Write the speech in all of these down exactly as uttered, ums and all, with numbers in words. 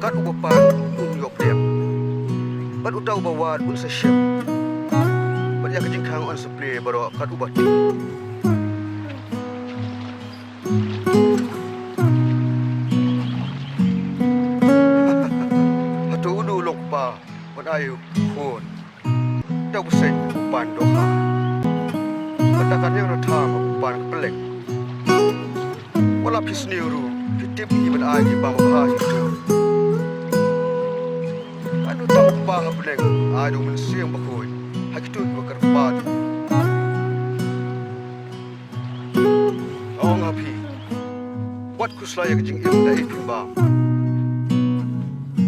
Kat uba pan un ïoh pdiang, bad uta uba wad un sa shem, bad ïa ka jingkhang yn sa plie baroh kat uba tih. Hato uno u long u kpa ban ai ïa u khun? Te u bseiñ u pan dohkha, bad da ka niang ratha ma u pan ka pylleng. Wat la phi sniew ruh, phi tip hi ban ai ki bam bha hi ruh. Ano tang u Kpa ha bneng ai da u Mynsiem Bakhuid ha kito kiba kyrpad. Nga ong ha phi, wat khuslai ïa ka jingim da ei phin bam,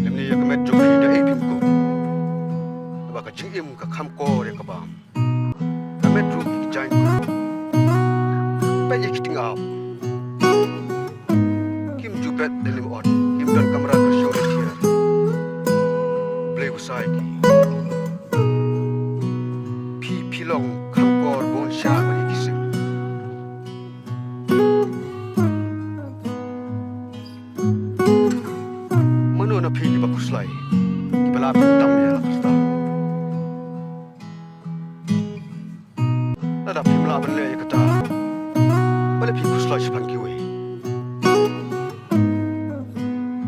lymne ïa ka met jong phi da ei phin kup. Naba ka jingim ka kham kor ïa ka bam. Ka met ruh ki jaiñ. Peit ïa ki tyngab, kim ju bet da lim ot, kim don kamra kyrsiew lyntiar. Blei u sa ïa ki. Phi, phi long kham kor bun sha ba ïa ki sing. Mano na phi kiba khuslai, kiba lah ban tam ïa la ka rta? Lada phim lah ban leh ïa kata, balei phi khuslai shaphang kiwei?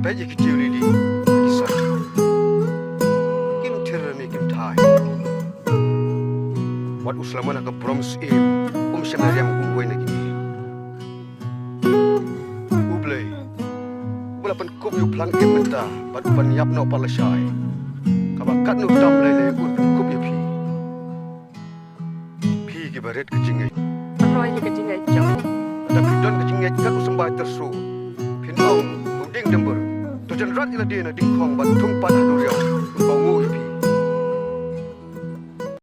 Peit ïa ki tiuh lili, ki san, kim thir ne kim thai. Wat u slem ha ka burom syiem, um shym la riam kum uwei na kine. U Blei uba la pynkup ïa u phlang im mynta bad u ban ïap noh pat lashai, kaba katno tam lei lei un pynkup ïa phi. Phi kiba rit ka jingngeit, pynroi ïa ka jingngeit jong phi. Lada phi don ka jingngeit kat u symbai tyrso, phin ong, u dieng Dimbur, to jan rat ïa lade na diengkhong bad thung pat ha duriaw.